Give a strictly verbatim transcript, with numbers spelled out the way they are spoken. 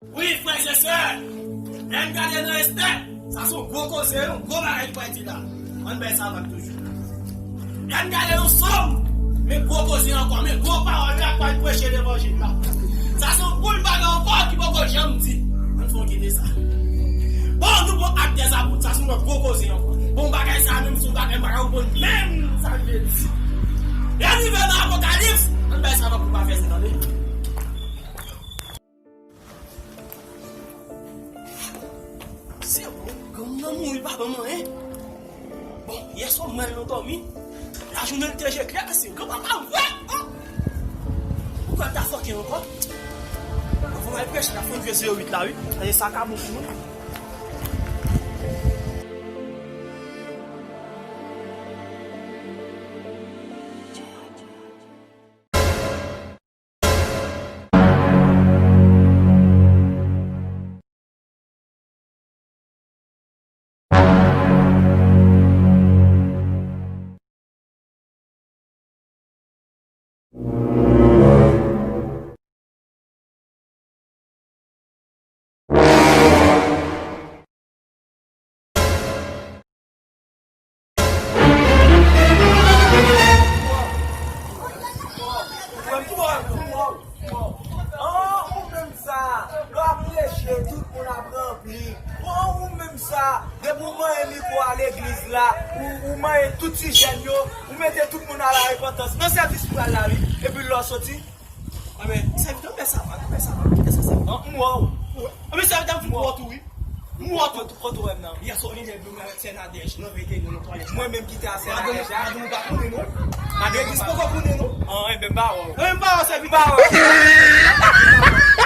Wi, frè e sè, lè n gade nan Estè, sa se yon gwo koze, yon gwo bagay ki pral di la. Ann bay sa vag toujou. Lè n gade nan Sòm, men gwo koze ankò, men gwo pawòl la k pral preche levanjil la. Sa se yon boul bagay ankò ki poko janm di. Ann fè yon gade sa. Bon, nou pran Actes des Apôtres, sa se yon lòt gwo koze ankò. Bon, bagay sa menm, se yon bagay m pa ka konprann menm sa l vle di. Lè n rive nan Apokalips, ann bay sa vag pou pa fè sa, tande. Se bon, granmoun nan mouri pa ban m anyen. Bon, yè swa m al nan dòmi. Lajounen l te je klè, se granpapa m vre. Ou kwè l ta fòkè ankò? Anvan m al preche, l ap fè yon vye zewo uit la, wi. Sa se sa ka bon pou mwen. An, ou menm sa, lè w ap preche, tout moun ap ranpli. Bon, ou menm sa, depi w manyen mikwo a legliz la, ou, ou manyen tout ti jèn yo, ou mete tout moun a la repantans. Nan sèvis pral la, wi. Epi lè w soti, Anben, sèvitè, anben sa va, anben sa va, anben sa va. An, m wè w. Anben sèvitè, m fin wè w tou, wi. M wè w tou. Kote w wè m nan? Yè swa, ou gen dèyè m avèk sè Nadèj, nan veye nou nan twalèt. Mwen menm ki te a sè Nadèj la. Madanm ou pa konnen, non. Madanm ou pa konnen, non. An, enben, m pa wè w. Enben, m pa wè w, sèvitè. M pa wè w.